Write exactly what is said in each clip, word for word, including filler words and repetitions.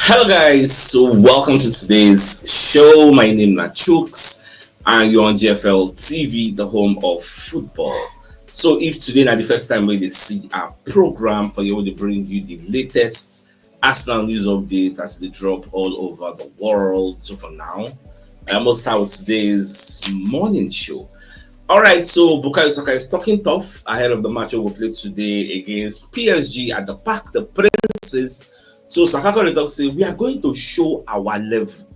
Hello guys, so welcome to today's show. My name is Chooks and you're on G F L T V, the home of football. So if today na the first time wey you dey see our program, for here we dey bring you the latest Arsenal news updates as they drop all over the world. So for now, I must start with today's morning show. All right, so Bukayo Saka is talking tough ahead of the match we will play today against P S G at the Parc des Princes. So Saka come dey talk say we are going to show our level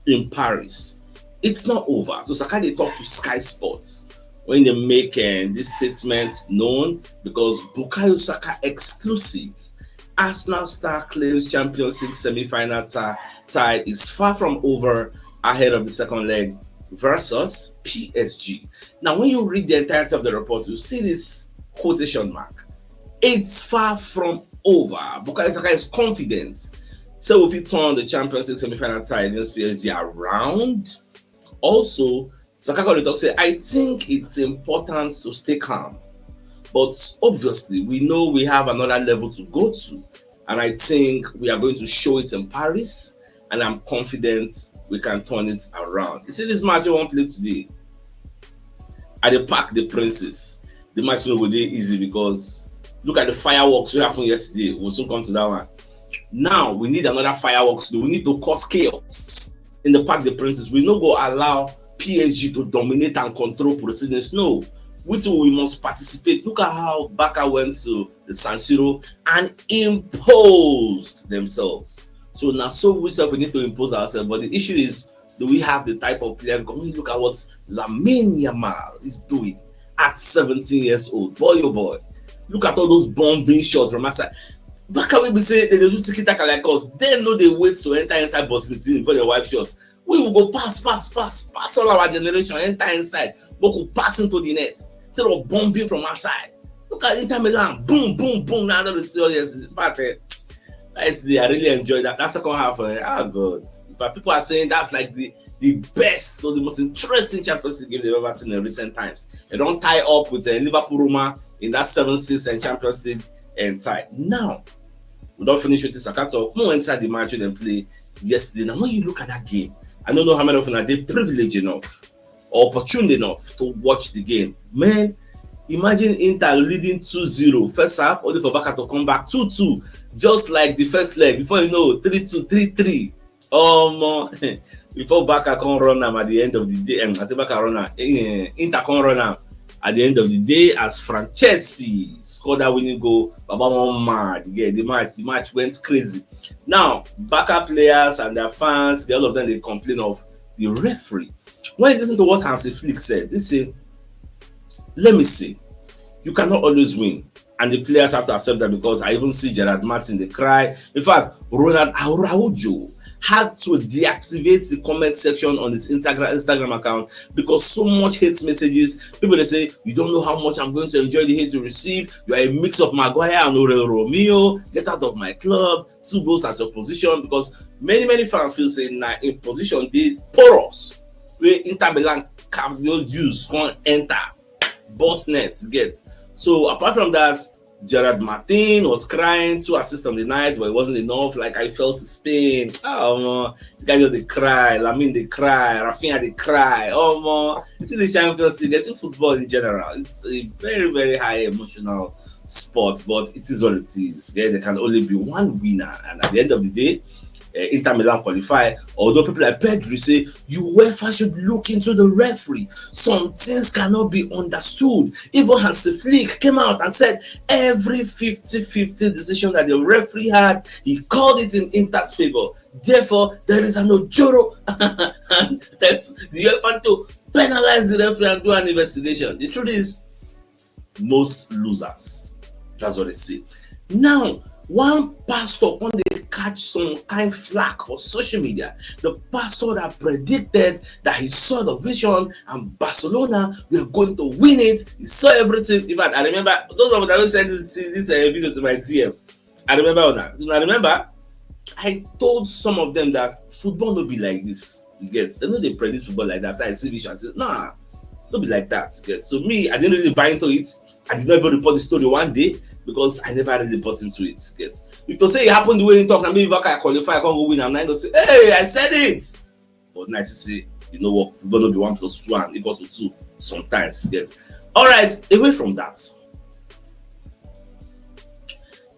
in Paris. It's not over. So Saka dey talk to Sky Sports when they make uh, this statement known because Bukayo Saka exclusive. Arsenal star claims Champions League semi-final tie, tie is far from over ahead of the second leg versus P S G. Now, when you read the entirety of the report, you see this quotation mark. It's far from over. Bukayo Saka is confident. So if you turn the Champions League semi-final tie against P S G around, also Saka come dey talk say I think it's important to stay calm, but obviously we know we have another level to go to, and I think we are going to show it in Paris, and I'm confident we can turn it around. You see this match we wan play today at the Parc des Princes. The match no go dey easy because look at the fireworks wey happen yesterday. We'll soon come to that one. Now we need another fireworks. We need to cause chaos in the Parc des Princes. We no go allow P S G to dominate and control proceedings. No, we too we must participate. Look at how Barca went to the San Siro and imposed themselves. So now, so we sef we need to impose ourselves. But the issue is, do we have the type of player? Because when you look at what Lamine Yamal is doing at seventeen years old, boy oh boy, look at all those bombing shots from outside. Barca wey be say they dey do tiki taka like us, dem no dey wait to enter inside box eighteen before they wipe shots. We will go pass, pass, pass, pass all our generation, enter inside, make we pass into the net instead of bombing from outside. Look at Inter Milan, boom, boom, boom. Now that we see all yesterday. In fact, eh, yesterday I really enjoyed that. That second half, eh, ah, God. In fact, people are saying that's like the the best or the most interesting Champions League game they've ever seen in recent times. They don tie up with uh, Liverpool Roma in that seven six and Champions League and tie. Now, we don finish with this Saka talk. More inside the match wey dem play yesterday. Now, when you look at that game, I don't know how many of you are they privileged enough or opportune enough to watch the game. Man, imagine Inter leading two zero. First half, only for Barca to come back two two. Just like the first leg. Before you know, three two, three three. Um, before Barca come run am at the end of the day, um, I say Barca run am, eh, Inter come run am at the end of the day as Francesi scored that winning goal. Baba wan mad. Yeah, the match, the match went crazy. Now, Barca players and their fans, they, all of them they complain of the referee. When you listen to what Hansi Flick said, they say, "Let me see, you cannot always win." And the players have to accept that because I even see Gerard Martin they cry. In fact, Ronald Araujo had to deactivate the comment section on his Instagram Instagram account because so much hate messages. People they say, "You don't know how much I'm going to enjoy the hate you receive. You are a mix of Maguire and Oriol Romeo. Get out of my club. Two goals at your position." Because many many fans feel say na in position they porous. Wey Inter Milan cap no use come enter boss net get. So apart from that, Gerard Martin was crying, two assists on the night, but it wasn't enough. Like I felt his pain. Ah, omo, the guy just dey cry, Lamine dey cry, Rafinha dey cry. Omo, you see the Champions League, you see football in general. It's a very, very high emotional sport, but it is what it is. Yeah, there can only be one winner, and at the end of the day, uh, Inter Milan qualify. Although people like Pedri say UEFA should look into the referee, some things cannot be understood. Even Hansi Flick came out and said every fifty fifty decision that the referee had, he called it in Inter's favor. Therefore, there is an ojoro and the UEFA to penalize the referee and do an investigation. The truth is, most losers. That's what they say. Now, one pastor come dey catch some kind flack for social media. The pastor that predicted that he saw the vision and Barcelona were going to win it. He saw everything. In fact, I remember those of them who sent this, this uh, video to my D M. I remember una. I remember I told some of them that football no be like this. You get? They no dey predict football like that. I see vision. I say, "Nah, no be like that." You get? So me, I didn't really buy into it. I did not even report the story one day. because I never really bought into it. Get, if to say it happened the way you talk, and maybe back I qualify, I can't go win, and I go say, "Hey, I said it." But nice to say, you know what? Football no be one plus one equals to two sometimes. Yes. All right. Away from that.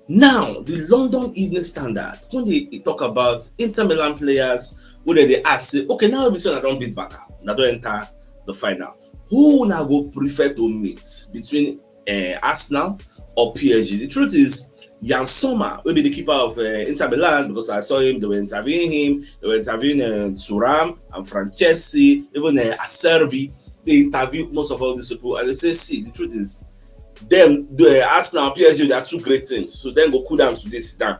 Now, the London Evening Standard, when they, they talk about Inter Milan players, who they, they ask, say, "Okay, now we say I don't beat Barca, I don't enter the final. Who now go prefer to meet between uh, Arsenal or P S G?" The truth is, Yann Sommer will be the keeper of uh, Inter Milan, because I saw him, they were interviewing him, they were interviewing uh, Thuram and Franceschi, even uh, Acerbi. They interview most of all these people, and they say, "See, the truth is, them, the Arsenal, P S G, they are two great teams. So then go cool down today, sit down,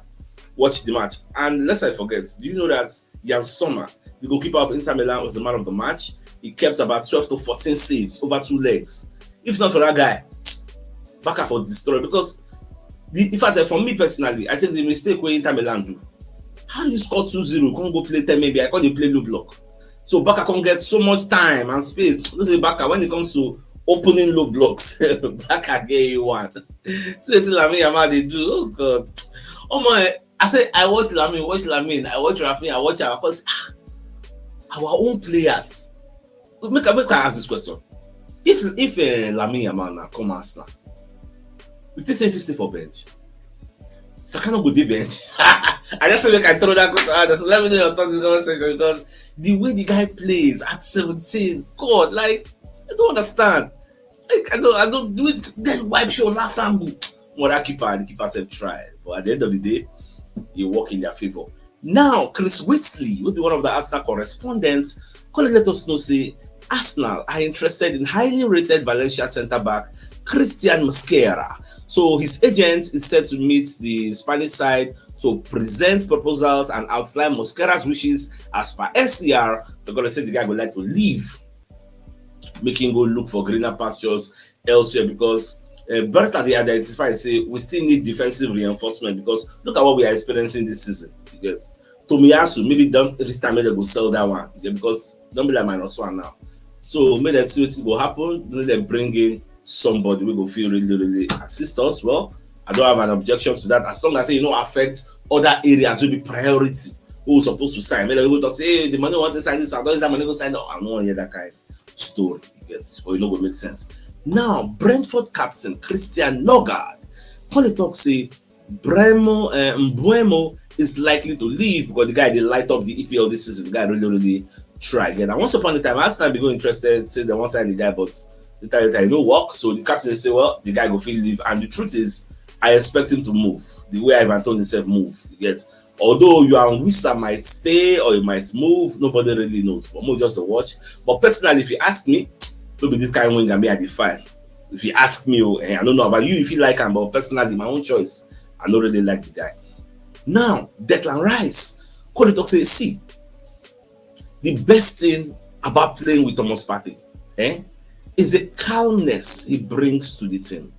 watch the match." And let's not forget, do you know that Yann Sommer, the goalkeeper of Inter Milan, was the man of the match? He kept about twelve to fourteen saves over two legs. If not for that guy, Barca for destroy, because the, in fact, for me personally, I think the mistake where Inter Milan do, how do you score two zero, can't go play ten maybe, I can't play low block. So Barca can't get so much time and space. You know say Barca, when it comes to opening low blocks, Barca get you one. So it's Lamine Yamal they do. Oh God. Oh my, I say I watch Lamine, watch Lamine, I watch Raphinha, I watch our first ah, our own players. Make I make I ask this question. If if uh, Lamine Yamal now come Arsenal, you think say he fit stay for bench? Saka no go dey bench. I just say make I throw that question out. So let me know your thoughts in the comment section, because the way the guy plays at seventeen, God, like, I don't understand. Like, I don't, I don't do it. Then wipe your last angle. Well, that keeper, the keeper said try, but at the end of the day, it work in their favor. Now, Chris Whitley will be one of the Arsenal correspondents. Come let us know say Arsenal are interested in highly rated Valencia centre back Christian Mosquera. So his agent is set to meet the Spanish side to present proposals and outline Mosquera's wishes as per S C R, because they say the guy would like to leave, make him go look for greener pastures elsewhere, because uh, Bertha they identify say we still need defensive reinforcement, because look at what we are experiencing this season. You get Tomiyasu, maybe don't this time they go sell that one, yeah, because don't be like minus one now. So make them see what go happen. Let them bring in somebody we go feel really, really assist us. Well, I don't have an objection to that as long as you know affect other areas will be priority. Who supposed to sign? Maybe we go talk say, "Hey, the money want to sign this, I don't that money go sign." No, I don't want to hear that kind of story. Yes, or you know, will make sense. Now, Brentford captain Christian Nørgaard, come talk say Bremo uh, Mbeumo is likely to leave because the guy they light up the E P L this season. The guy really, really try again. And once upon a time, Arsenal be go interested, say they want sign the guy, but the time, the time no work. So the captain say, "Well, the guy go feel leave." And the truth is, I expect him to move the way Ivan Toney himself move. Yes, although you and Wissa might stay or you might move, nobody really knows. But more just to watch. But personally, if you ask me, it'll be this kind of winger me I define. If you ask me, oh, eh, I don't know about you if you like him, but personally, my own choice, I don't really like the guy. Now, Declan Rice, Cody talk say, "See, the best thing about playing with Thomas Partey, eh, is the calmness he brings to the team."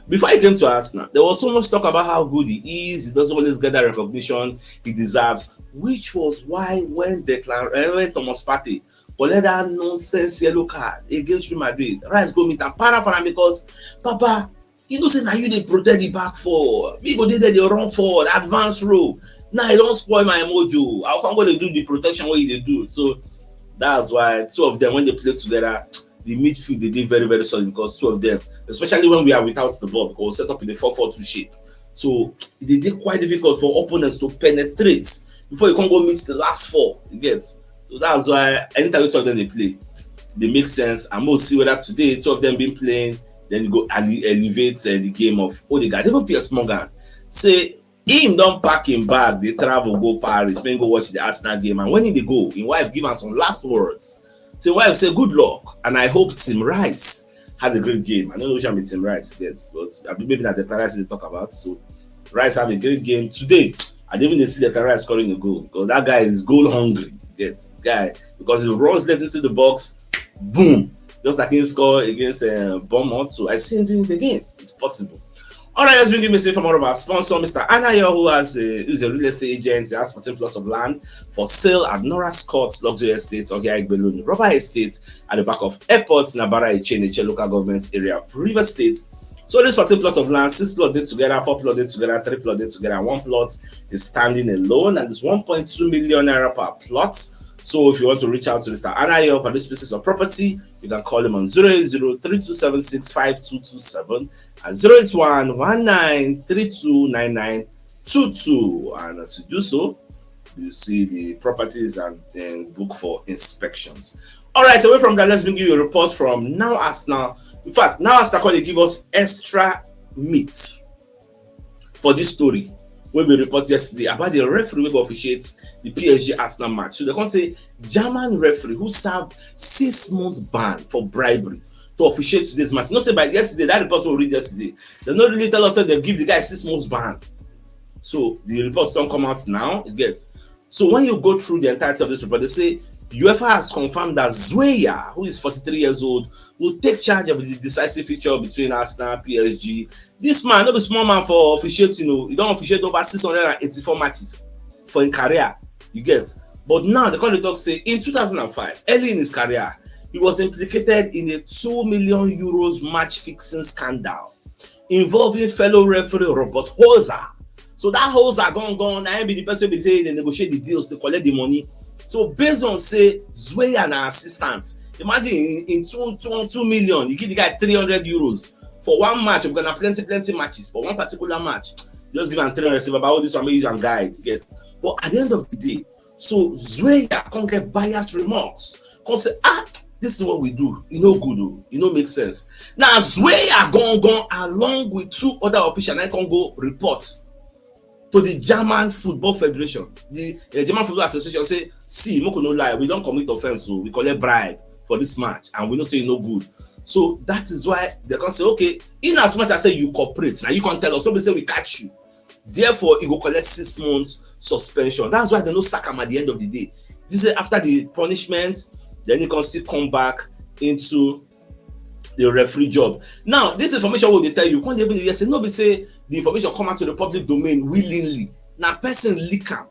Before he came to Arsenal, there was so much talk about how good he is. He doesn't always get that recognition he deserves, which was why when Declan, eh, when Thomas Partey collect that nonsense yellow card against Real Madrid, Rice go meet and para for him because, "Papa, you know say now you they protect the back four. We go there, they run forward, advance role. Now I don't spoil my mojo. I can't go to do the protection what they do." So that's why two of them, when they play together, the midfield they did very, very solid because two of them, especially when we are without the ball, because we set up in a four four two shape. So it did quite difficult for opponents to penetrate before you can go meet the last four. You get? So that's why anytime we saw them they play, they make sense. And we'll see whether today two of them been playing, then you go ele- elevate uh, the game of Odegaard. Even Piers Morgan say him don't pack him bag, they travel go Paris, man go watch the Arsenal game. And when he they go, his wife give him some last words. So his wife say, "Good luck, and I hope Tim Rice has a great game." I don't know which I'm Tim Rice, yes, but I be- maybe not the Rice they talk about. So Rice have a great game today. I didn't even see the Rice scoring a goal because that guy is goal hungry. Yes, guy, because he runs left into the box, boom, just like he scored against uh, Bournemouth. So I see him doing it again. It's possible. All right, let's bring you message from one of our sponsors, Mister Anayo, who has a, who's a real estate agent. He has fourteen plots of land for sale at Nora Scott's Luxury Estates on Hiagbelun Rubber Estate at the back of Airport, Nabara Echenche local government area of River State. So this fourteen plot of land, six plot dey together, four plot dey together, three plot dey together, and one plot is standing alone, and it's one point two million naira per plot. So if you want to reach out to Mister Anayo for these pieces of property, you can call him on zero eight zero three two seven six five two two seven and zero eight one one nine three two nine nine two two. And as you do so, you see the properties and then book for inspections. All right, away from that, let's bring you a report from Now Arsenal. In fact, Now Arsenal come dey give us extra meat for this story wey we report yesterday about the referee wey go officiate the P S G Arsenal match. So they come say German referee who served six months ban for bribery to officiate today's match. You know say by yesterday, that report we read yesterday, they no really tell us say they give the guy six months ban. So the reports don come out now, you get. So when you go through the entirety of this report, they say UEFA has confirmed that Zweya, who is forty-three years old, will take charge of the decisive fixture between Arsenal, P S G. This man, no be small man for officiating o. He don officiate over six hundred and eighty-four matches for him career, you get. But now they come dey talk say in two thousand and five, early in his career, he was implicated in a two million euros match fixing scandal involving fellow referee Robert Hoza. So that Hoza gone gone, na him be the person wey be say they negotiate the deals, they collect the money. So based on say Zweya na assistant, imagine in, in two, two, two million, you give the guy three hundred euros for one match. We're gonna plenty, plenty matches, but one particular match, just give am three hundred, say, "Baba, all this one, make you use am guide," you get. But at the end of the day, so Zweya come get buyer's remorse. Come say, "Ah, this is what we do. E no good o. E no make sense." Now Zweya gone gone along with two other officials, na come go report to the German Football Federation, the uh, German Football Association, say, "See, make we no lie, we don commit offense, so we collect bribe for this match, and we know say e no good." So that is why they come say, "Okay, in as much as say you cooperate, now you can tell us, no be say we catch you." Therefore, he go collect six months suspension. That's why they no sack him at the end of the day. This is after the punishment, then he can still come back into the referee job. Now, this information wey dey tell you, can't even hear say no be say the information come out to the public domain willingly. Na person leak am.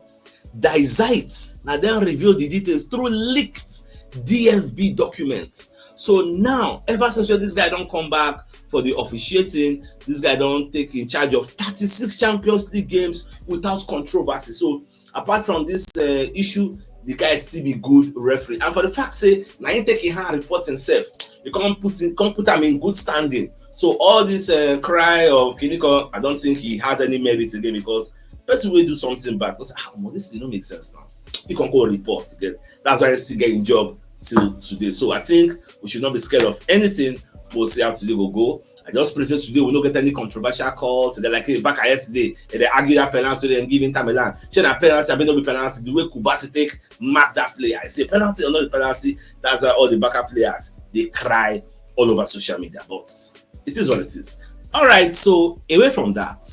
Die Zeit, na dem reveal the details through leaked D F B documents. So now, ever since when this guy don come back for the officiating, this guy don take in charge of thirty-six Champions League games without controversy. So apart from this uh, issue, the guy still be good referee. And for the fact say na him take him hand report himself, he come put him, come put am in good standing. So all this uh, cry of Kiniko, I don't think he has any merit again, because person wey do something bad, because ah, well, this thing no make sense now. He can go report again. That's why he still get him job till today. So I think we should not be scared of anything. We'll see how today go go. I just pray say today we no get any controversial calls. They like, hey, back yesterday, and they argue that penalty and give Inter Milan. Shey na penalty, abi no be penalty. The way Kubasi take mark that player, I say penalty or not penalty. That's why all the backup players they cry all over social media. But it is what it is. All right, so away from that,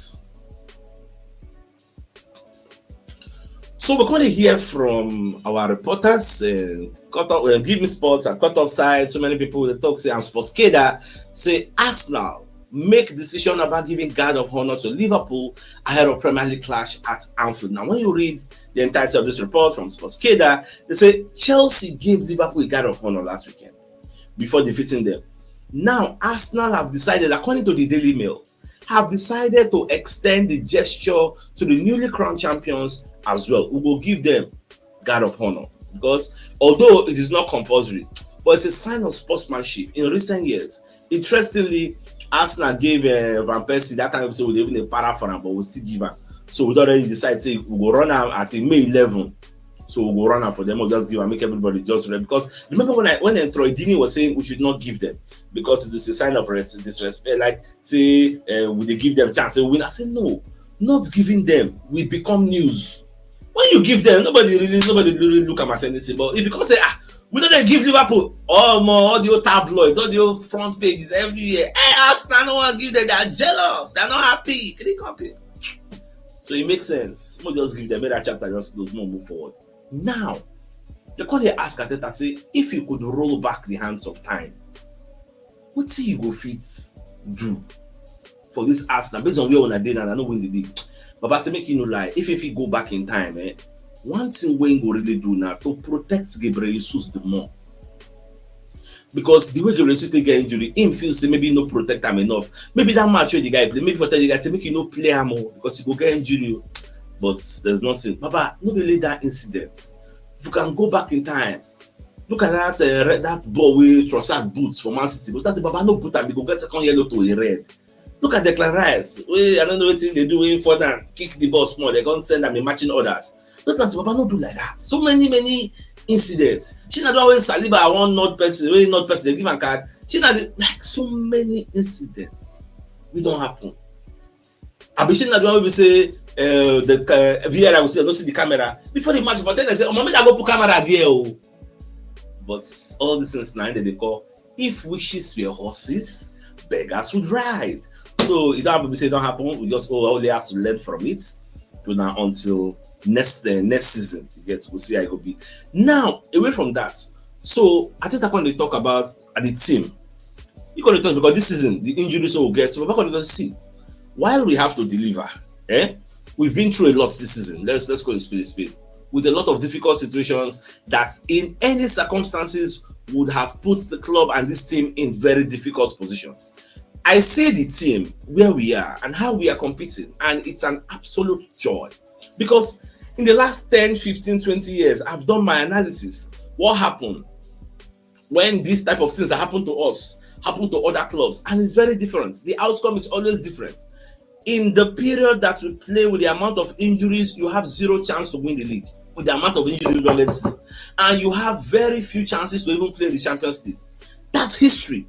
so we're going to hear from our reporters, uh, cut off, uh, give me sports and cut off side. So many people they talk say and sports Keda say Arsenal make decision about giving guard of honor to Liverpool ahead of Premier League clash at Anfield. Now, when you read the entirety of this report from Sports Keda, they say Chelsea gave Liverpool a guard of honor last weekend before defeating them. Now, Arsenal have decided, according to the Daily Mail, have decided to extend the gesture to the newly crowned champions as well. We go give them guard of honor, because although it is not compulsory, but it's a sign of sportsmanship. In recent years, interestingly, Arsenal gave uh, Van Persie that time, so we even a para for him, but we still give him. So we don already decide say we go run am at May eleven. So we go run am for them. We'll just give and make everybody just ready. Because remember when I when uh, Troy Dini was saying we should not give them because it is a sign of res- disrespect. Like say uh, we dey give them chance, say we win. I say no, not giving them. We become news. When you give them, nobody really nobody really look am as anything. But if you come say ah, we don't give Liverpool, oh more all the old tabloids, all the old front pages everywhere. Hey, Arsenal no one give them. They are jealous. They are not happy. Click on it. So it makes sense. We'll just give them. Make that chapter just close. More move forward. Now, they come dey ask Arteta say if you could roll back the hands of time, wetin you go fit do for this Arsenal based on where una dey now? I no win the league. Baba say make you no lie. If if he go back in time, eh, one thing wey he go really do now to protect Gabriel Jesus the more. because the way Guirassy take get injury, him feel say maybe no protect am enough. Maybe that match wey the guy play, maybe for tell the guy say make you no play am o, because you go get injury o. But there's nothing. Baba, no be only that incident. If you can go back in time, look at that uh, red, that ball wey Trossard boot for Man City. But that's Baba no boot am, he go get second yellow to a red. Look at Declan Rice. Wey I don't know wetin dey do, wey for down, kick the ball small, they go send am in matching orders. Look at Baba no do like that. So many many incidents. Shey na the one wey Saliba one not person, wey not person, they give am card. Shey na the, like, so many incidents wey don happen. Abi shey na the one wey be say uh, the uh, V A R go see, no see the camera before the match, but then they say, "Oh, mommy, I go put camera there." Oh, but all these things now they dey call, "If wishes were horses, beggars would ride." So it don't happen to say it don't happen. We just all- only have to learn from it. To now until next uh, next season, you get, we'll see how it go be. Now, away from that, so I think I can dey talk about uh, the team. You gonna talk because this season the injuries will get. So we're gonna see while we have to deliver. Eh, we've been through a lot this season. Let's let's call it spade a spade, with a lot of difficult situations that in any circumstances would have put the club and this team in very difficult position. I see the team where we are and how we are competing, and it's an absolute joy because in the last ten, fifteen, twenty years, I've done my analysis. What happened when these type of things that happen to us happen to other clubs, and it's very different. The outcome is always different. In the period that we play, with the amount of injuries, you have zero chance to win the league with the amount of injuries we already see, and you have very few chances to even play in the Champions League. That's history.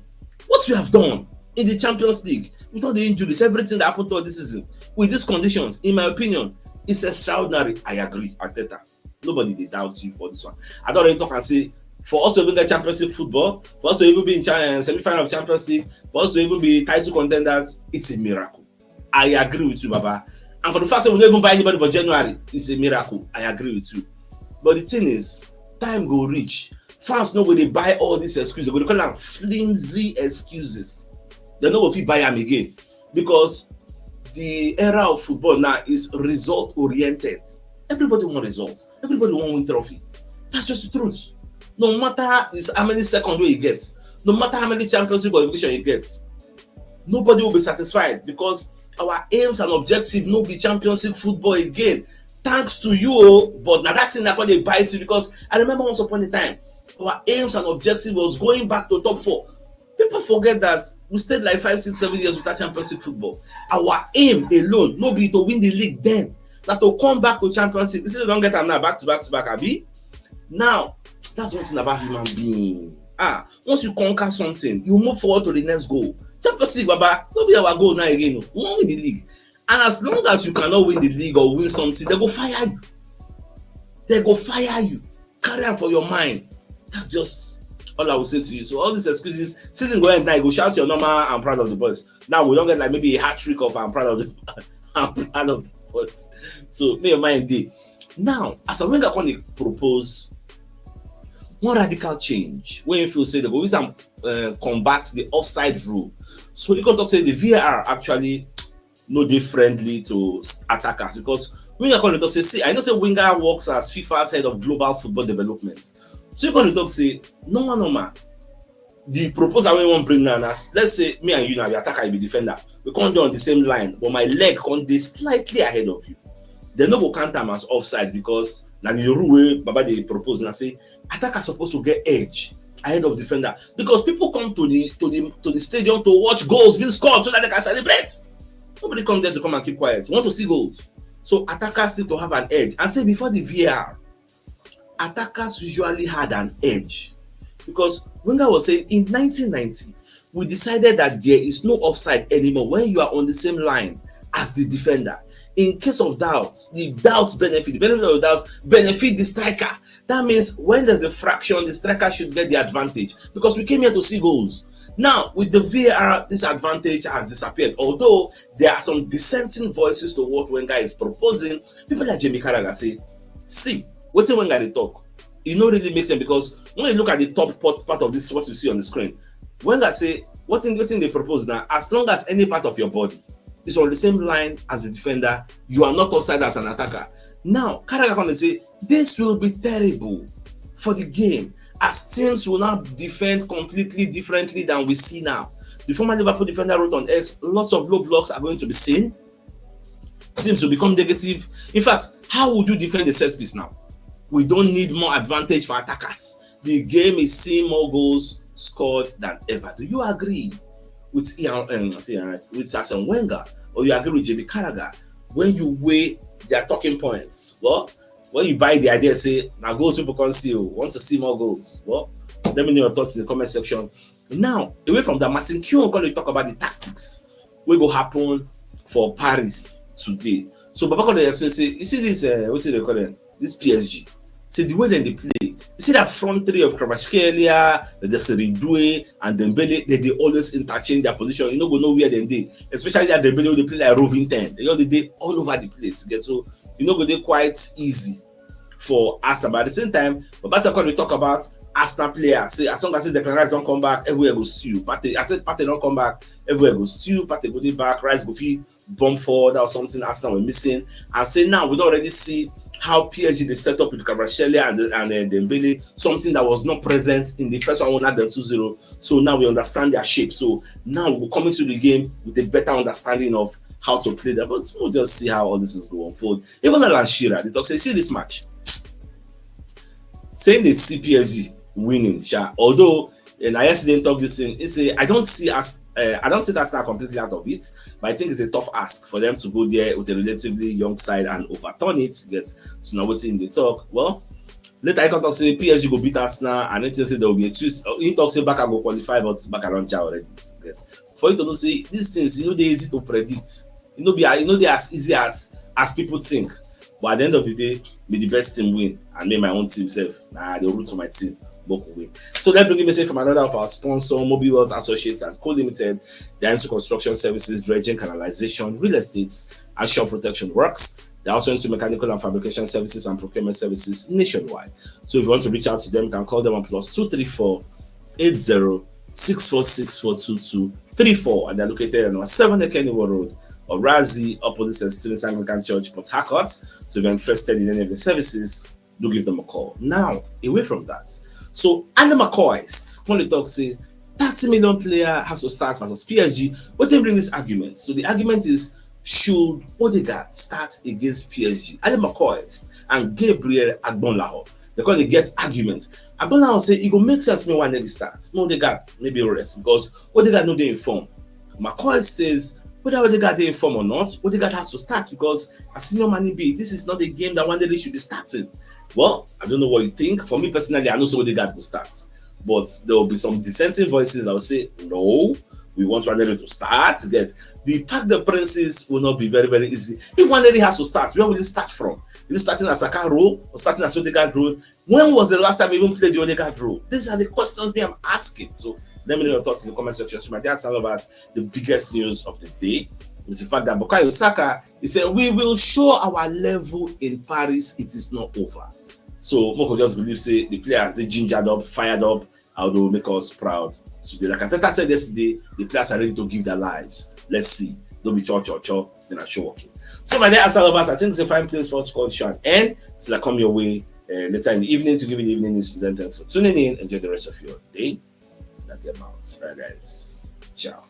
What we have done in the Champions League with all the injuries, everything that happened to us this season, with these conditions, in my opinion, it's extraordinary. I agree, Arteta. Nobody dey doubt you for this one. I don't really talk and say for us to even get Champions League football, for us to even be in Cha- uh, semi-final of Champions League, for us to even be title contenders, it's a miracle. I agree with you, Baba. And for the fact that we don't even buy anybody for January, it's a miracle. I agree with you. But the thing is, time go reach. Fans no go dey buy all these excuses. They go dey call am flimsy excuses. They no go fit buy am again because the era of football now is result oriented. Everybody want results. Everybody want win trophy. That's just the truth. No matter is how many seconds wey you get, no matter how many Champions League qualification you get, nobody will be satisfied because our aims and objective no be Champions League football again. Thanks to you, oh, but now that thing that called dey bite you because I remember once upon a time our aims and objective was going back to top four. People forget that we stayed like five, six, seven years without Champions League football. Our aim alone no be to win the league then. Now to come back to Champions League. This is don't get am now back to back to back, abi? Now, that's one thing about human being. Ah, once you conquer something, you move forward to the next goal. Champions League, Baba, no be our goal now again. We wan win the league. And as long as you cannot win the league or win something, they go fire you. They go fire you. Carry am for your mind. That's just all I will say to you. So all these excuses, season go end now, you go shout your normal "I'm proud of the boys." Now we don't get like maybe a hat trick of "I'm proud of the I'm proud of the boys." So may your mind day. Now, as a winger come dey propose one radical change, when you feel say they go use am uh, combat the offside rule. So you can talk say the V A R actually no dey friendly to s- attackers because winger come dey talk say, "See, I know say winger works as FIFA's head of global football development." So you come dey talk say, "Normal, normal." The proposal wey we wan bring now na, let's say me and you now be attacker, you be defender. We come dey on the same line, but my leg come dey slightly ahead of you. They no go count am as offside because na the rule wey Baba dey propose na say attacker suppose to get edge ahead of defender because people come to the to the to the stadium to watch goals being scored so that they can celebrate. Nobody come there to come and keep quiet. We want to see goals. So attackers need to have an edge. And say before the V A R, attackers usually had an edge because Wenger was saying in nineteen ninety, we decided that there is no offside anymore when you are on the same line as the defender. In case of doubt, the doubt benefit, the benefit of doubt benefit the striker. That means when there's a fraction, the striker should get the advantage because we came here to see goals. Now, with the V A R, this advantage has disappeared. Although there are some dissenting voices to what Wenger is proposing, people like Jamie Carragher say, "See, wetin Wenger dey talk, e no really make sense because when you look at the top part, part of this, what you see on the screen, Wenger say, what thing, what thing they propose now, as long as any part of your body is on the same line as the defender, you are not offside as an attacker." Now, Carragher come dey say, "This will be terrible for the game. as teams will now defend completely differently than we see now. The former Liverpool defender wrote on X, lots of low blocks are going to be seen. Teams will become negative. In fact, how would you defend a set piece now? We don't need more advantage for attackers. The game is seeing more goals scored than ever. Do you agree with Ian, um, see, all right, with Arsene Wenger, or you agree with J B Carragher when you weigh their talking points? Well, when you buy the idea, say, now goals people can see, you want to see more goals. Well, let me know your thoughts in the comment section. Now, away from that, Martin Keown going to talk about the tactics wey go happen for Paris today. So Baba come dey explain say, you see this, uh, wetin dem call dem, this P S G. Say the way dem dey play, you see that front three of Kvaratskhelia, Désiré Doué, and Dembélé, dem dey always interchange their position. You no go know where dem dey, especially that Dembélé wey dey play like roving ten. Dem just dey dey all over the place. Okay, so e no go dey quite easy for Arsenal. But at the same time, Baba Sako dey talk about Arsenal players. Say as long as say Declan Rice don come back, everywhere go stew. Partey, I said Partey don come back, everywhere go stew. Partey go dey back, Rice go fit bomb forward or something Arsenal were missing. And say now we don already see how P S G dey set up with Kvaratskhelia and, and uh, Dembélé, something that was not present in the first one wey dem two zero. So now we understand their shape. So now we go come into the game with a better understanding of how to play them. But we'll just see how all this is going to unfold. Even Alan Shearer, they talk say, see this match. Saying they see P S G winning, sha. Although, and I yesterday talk this thing, he say, I don't see us, uh, I don't take Arsenal completely out of it, but I think it's a tough ask for them to go there with a relatively young side and overturn it. Yes, so now what's in the talk? Well, later I can talk say P S G go beat Arsenal, and then say there will be a twist. Uh, he talk say Barca go qualify, but Barca don ja already. Yes. For you to know say these things, you know, they easy to predict. You know, be you know they as easy as as people think. But at the end of the day, be the best team win, and make my own team safe. Nah, they root for my team. Book win. So let's bring a message from another of our sponsor, Mobile Wealth Associates and Co Limited. They are into construction services, dredging, canalization, real estate, and shore protection works. They are also into mechanical and fabrication services and procurement services nationwide. So if you want to reach out to them, you can call them on plus two three four eight zero six four six four two two three four, and they're located on seven Ekeniwo Road, Orazi, opposite Saint Stephen's Anglican Church, Port Harcourt. So if you're interested in any of the services, do give them a call. Now, away from that, so Andy McCoy, when they talk say thirty million player has to start versus P S G, what they bring this argument? So the argument is, should Odegaard start against P S G? Andy McCoy and Gabriel Agbonlahor, they call it get argument. Agbonlahor say it go make sense me one never start. No Odegaard maybe rest because Odegaard no dey in form. McCoy says whether Odegaard dey in form or not, Odegaard has to start because as senior man be, this is not a game that one day should be starting. Well, I don't know what you think. For me personally, I know so Odegaard will start. But there will be some dissenting voices that will say, no, we want Nwaneri to start. Get the Parc des Princes will not be very, very easy. If Nwaneri has to start, where will he start from? Is he starting as Saka role or starting as Odegaard role? When was the last time he even played the Odegaard role? These are the questions me I'm asking. So let me know your thoughts in the comment section. So my dear Arsenal lovers, the biggest news of the day is the fact that Bukayo Saka, he said, we will show our level in Paris. It is not over. So Moko just believe say the players they gingered up, fired up, how they will make us proud. So they, like Arteta said yesterday, the players are ready to give their lives. Let's see. Don't be cho cho cho. Then I show working. So my dear Arsenal lovers, I think it's a fine place for us to call the show and end. Till I come your way uh, later in the evening to give you the evening news. Then thanks for tuning in. Enjoy the rest of your day. Now get out. All right, guys. Ciao.